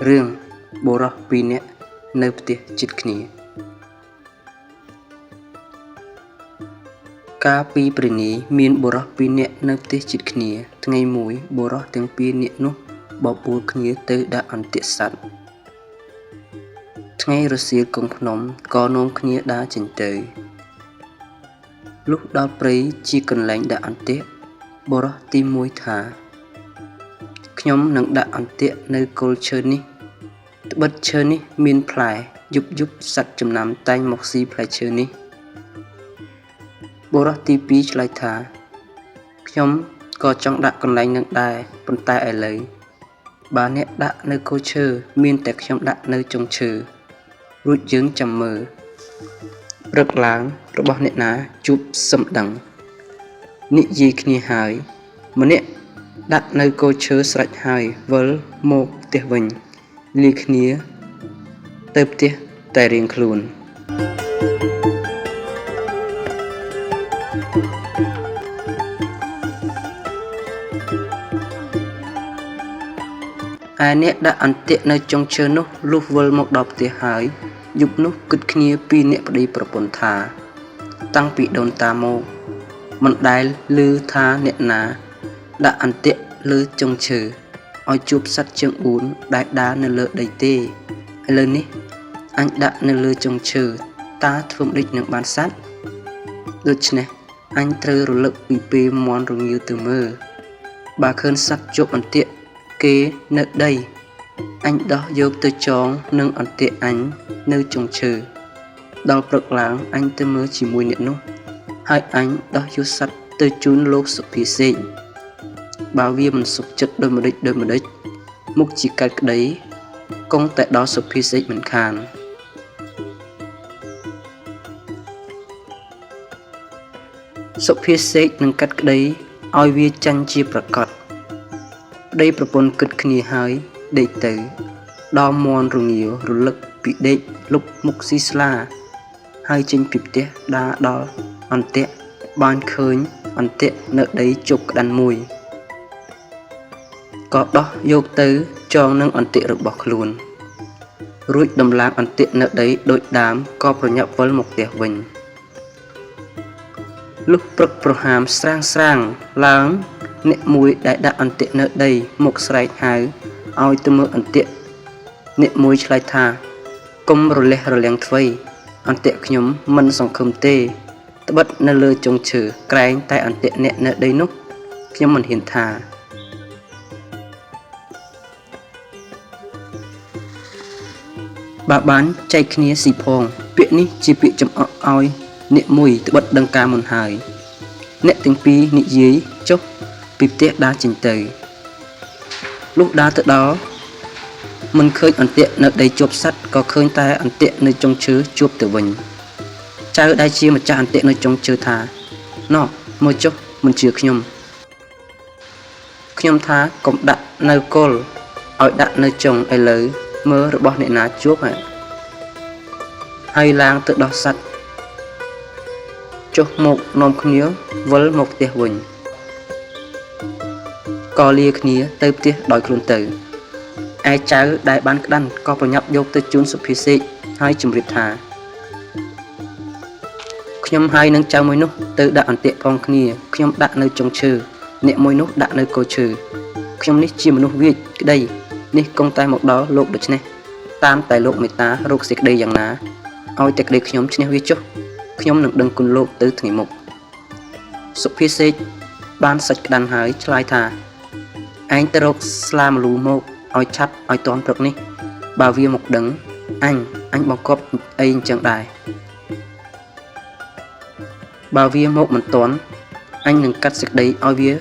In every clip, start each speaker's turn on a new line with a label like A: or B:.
A: រឿងបុរសពីរនាក់នៅផ្ទះជិតគ្នា កាលពីព្រេងនាយមានបុរសពីរនាក់នៅផ្ទះជិតគ្នា ថ្ងៃមួយបុរសទាំងពីរនាក់នោះបបួលគ្នាទៅដាក់អន្ទាក់សត្វ ថ្ងៃរសៀលគង់ភ្នំក៏នាំគ្នាដើរចេញទៅ លុះដល់ព្រៃជាកន្លែងដាក់អន្ទាក់ បុរសទីមួយថា ខ្ញុំនឹងដាក់អន្ទាក់នៅគល់ឈើនេះ ត្បិតឈើនេះមានផ្លែ យប់ៗសត្វចំណាំតែងមកស៊ីផ្លែឈើនេះ បុរសទីពីរឆ្លើយថា ខ្ញុំក៏ចង់ដាក់កន្លែងនឹងដែរ ប៉ុន្តែឥឡូវ បើអ្នកដាក់នៅគល់ឈើ មានតែខ្ញុំដាក់នៅចុងឈើ រួចយើងចាំមើល ព្រឹកឡើងរបស់អ្នកណាជួបសឹមដឹង និយាយគ្នាហើយ ម្នាក់ដាក់នៅគល់ឈើស្រេចហើយវិលមកផ្ទះវិញ លាគ្នាទៅផ្ទះតែរៀងខ្លួន ឯអ្នកដាក់អន្ទាក់នៅចុងឈើនោះលុះវិលមកដល់ផ្ទះហើយ យប់នោះគិតគ្នាពីរនាក់ប្តីប្រពន្ធថា តាំងពីដូនតាមក មិនដែលឮថាអ្នកណា ដាក់អន្ទាក់លើចុងឈើ ឲ្យជួបសត្វជើងបួនដែលដើរនៅលើដីទេ ឥឡូវនេះអញដាក់នៅលើចុងឈើ តើធ្វើម្តេចនឹងបានសត្វ ដូច្នេះអញត្រូវរលឹកពីពេលមាន់រងាវទៅមើល បើឃើញសត្វជាប់អន្ទាក់គេនៅដី អញដោះយកទៅចងនឹងអន្ទាក់អញនៅចុងឈើ ដល់ព្រឹកឡើងអញទៅមើលជាមួយអ្នកនោះ ហើយអញដោះយកសត្វទៅជូនលោកសុភាសេក បើវាមិនសុខចិត្តដូចម្តេចដូចម្តេច មុខជាកាត់ក្តី គង់តែដល់សុភាសេកមិនខាន សុភាសេកនឹងកាត់ក្តីឲ្យវាចាញ់ជាប្រាកដ ប្តីប្រពន្ធគិតគ្នាហើយដេកទៅ ដល់មាន់រងាវរលឹកពីដេកលុបមុខស៊ីស្លា ហើយចេញពីផ្ទះដើរដល់អន្ទាក់បានឃើញអន្ទាក់នៅដីជប់ក្តាន់មួយ ក៏ដោះយកទៅចងនឹងអន្ទាក់របស់ខ្លួន រួចដំឡើងអន្ទាក់នៅដីដូចដើមក៏ប្រញាប់វិលមកផ្ទះវិញ លុះព្រឹកប្រហាមស្រាងស្រាងឡើងអ្នកមួយដែលដាក់អន្ទាក់នៅដីមកស្រែកហៅឲ្យទៅមើលអន្ទាក់ អ្នកមួយឆ្លើយថាកុំរលះរលាំងថ្វី អន្ទាក់ខ្ញុំមិនសង្ឃឹមទេ ត្បិតនៅលើចុងឈើក្រែងតែអន្ទាក់អ្នកនៅដីនោះខ្ញុំមិនហ៊ានថា បើបានចែកគ្នាស៊ីផង ពាក្យនេះជាពាក្យចំអកឲ្យអ្នកមួយត្បិតដឹងការមុនហើយ អ្នកទាំងពីរនិយាយចុះពីផ្ទះដើរចេញទៅ លុះដើរទៅដល់មិនឃើញអន្ទាក់នៅដីជាប់សត្វក៏ឃើញតែអន្ទាក់នៅចុងឈើជួបទៅវិញ ចៅដែលជាម្ចាស់អន្ទាក់នៅចុងឈើថា ណោះមើលចុះមិនជឿខ្ញុំ ខ្ញុំថាកុំដាក់នៅគល់ឲ្យដាក់នៅចុងឥឡូវមើលរបស់អ្នកណាជួបហ่ะ ហើយឡើងទៅដោះសត្វចុះមកនាំគ្នាវិលមកផ្ទះវិញ ក៏លាគ្នាទៅផ្ទះដោយខ្លួនទៅ ឯចៅដែលបានក្តាន់ក៏ប្រញាប់យកទៅជូនសុភាសេកហើយជម្រាបថា ខ្ញុំហើយនឹងចៅមួយនោះទៅដាក់អន្ទាក់ផងគ្នា ខ្ញុំដាក់នៅចុងឈើ អ្នកមួយនោះដាក់នៅគល់ឈើ ខ្ញុំនេះជាមនុស្សវាចក្តីនេះគង់តែមកដល់លោកដូច្នេះ តាមតែលោកមេត្តារកសេចក្តីយ៉ាងណា ឲ្យតែក្តីខ្ញុំឈ្នះវាចុះ ខ្ញុំនឹងដឹងគុណលោកទៅថ្ងៃមុខ សុភាសេកបានសាច់ក្តាន់ហើយឆ្លើយថា ឯងទៅរកស្លាម្លូមកឲ្យឆាប់ឲ្យទាន់ព្រឹកនេះ បើវាមកដឹង អញអញបង្គាប់អីអញ្ចឹងដែរ បើវាមកមិនទាន់ អញនឹងកាត់សេចក្តីឲ្យវា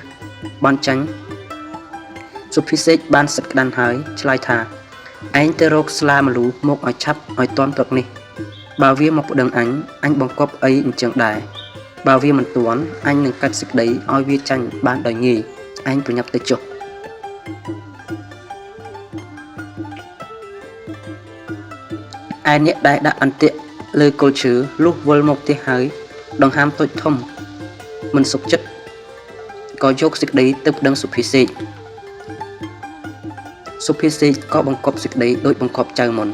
A: បានចាញ់ សុភាសេកបានសាច់ក្តាន់ហើយឆ្លើយថា ឯងទៅរកស្លាម្លូមកឲ្យឆាប់ឲ្យទាន់ព្រឹកនេះ បើវាមកប្តឹងអញ អញបង្គាប់អីអញ្ចឹងដែរ បើវាមិនទាន់ អញនឹងកាត់សេចក្តីឲ្យវាចាញ់បានដោយងាយ ឯងប្រញាប់ទៅចុះ ឯអ្នកដែលដាក់អន្ទាក់លើគល់ឈើលុះវិលមកផ្ទះហើយដង្ហាមតូចធំមិនសុខចិត្ត ក៏យកសេចក្តីទៅប្តឹងសុភាសេក សុភាសេកក៏បង្កប់សេចក្តីដូចបង្កប់ចៅមុន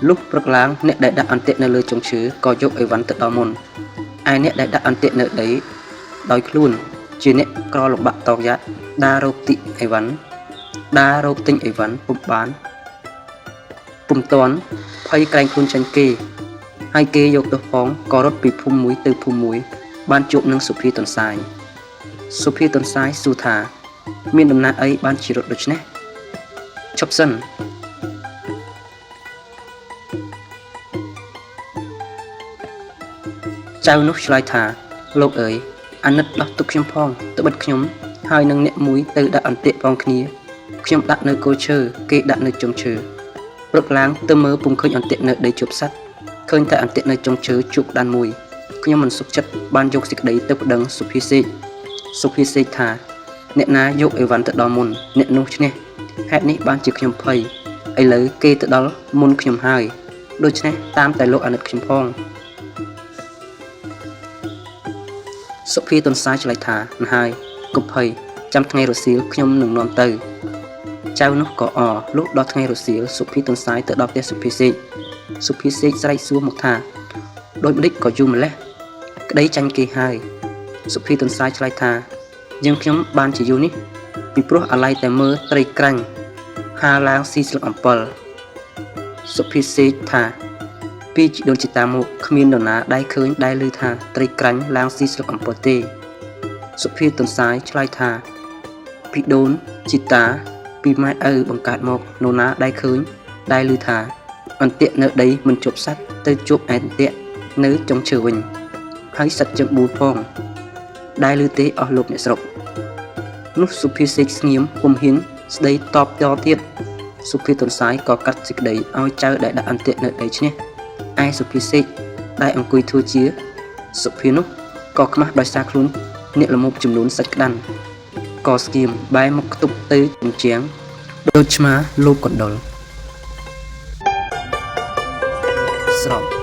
A: លុះព្រឹកឡើងអ្នកដែលដាក់អន្ទាក់នៅលើចុងឈើក៏យកអីវ៉ាន់ទៅដល់មុនឯអ្នកដែលដាក់អន្ទាក់នៅដីដោយខ្លួនជាអ្នកក្រលំបាកតោកយ៉ាក់ដើររកទិអីវ៉ាន់ដើររកទិញអីវ៉ាន់ពុំបានពុំទាន់ភ័យក្រែងខ្លួនចាញ់គេហើយគេយកទោសផងក៏រត់ពីភូមិមួយទៅភូមិមួយបានជួបនឹងសុភាទន្សាយសុភាទន្សាយសួរថាមានដំណើរអីបានជារត់ដូច្នេះឈប់សិនចៅនោះឆ្លើយថាលោកអើយអាណិតដោះទុកខ្ញុំផងត្បិតខ្ញុំហើយនឹងអ្នកមួយទៅដាក់អន្ទាក់ផងគ្នាខ្ញុំដាក់នៅគល់ឈើគេដាក់នៅចុងឈើព្រឹកឡើងទៅមើលពុំឃើញអន្ទាក់នៅដីជួបសัตว์ឃើញតែអន្ទាក់នៅចុងឈើជួបដានមួយខ្ញុំមិនសុខចិត្តបានយកសេចក្តីទៅប្តឹងសុភាសេកសុភាសេកថាអ្នកណាយកអីវ៉ាន់ទៅដល់មុនអ្នកនោះឈ្នះហេតុនេះបានជាខ្ញុំភ័យឥឡូវគេទៅដល់មុនខ្ញុំហើយដូច្នេះតាមតែលោកអាណិតខ្ញុំផងសុភាទន្សាយឆ្លើយថាម្ហើយកុំភ័យចាំថ្ងៃរសៀលខ្ញុំនឹងនាំទៅចៅនោះក៏អលុះដល់ថ្ងៃរសៀលសុភាទន្សាយទៅដល់ផ្ទះសុភាសេកសុភាសេកស្រែកសួរមកថាដូចម្តេចក៏យូរម្ល៉េះក្តីចាញ់គេហើយសុភាទន្សាយឆ្លើយថាយើងខ្ញុំបានជាយូរនេះពីព្រោះអាល័យតែមើលត្រីក្រាញ់ហាឡើងស៊ីស្លឹកអំពិលសុភាសេកថាពីជីដូនជីតាមកគ្មាននរណាដែលឃើញដែលឮថាត្រីក្រាញ់ឡើងស៊ីស្លឹកអំពិលទេសុភាទន្សាយឆ្លើយថាពីដូនជីតាពីម៉ែឪបង្កើតមកនរណាដែលឃើញដែលឮថាអន្ទាក់នៅដីមិនជប់សัตว์ទៅជប់ឯអន្ទាក់នៅចុងឈើវិញហើយសัตว์ជើងបួផងដែលឮទេអស់លោកអ្នកស្រុកនោះសុភាសេកស្ងៀមពុំហ៊ានស្ដីតបតទៀតសុភាទន្សាយក៏កាត់សេចក្តីឲ្យចៅដែលដាក់អន្ទាក់នៅដីឈ្នះឯសុភាសេកដែលអង្គុយធ្វើជាសុភានោះក៏ខ្មាស់ដោយសារខ្លួនអ្នកល្មោភចំនួនសាច់ក្តាន់ក៏ស្ងៀមបែរមកខ្ទប់ទៅជញ្ជាំងដូចឆ្មាលោបកណ្ដុលស្រប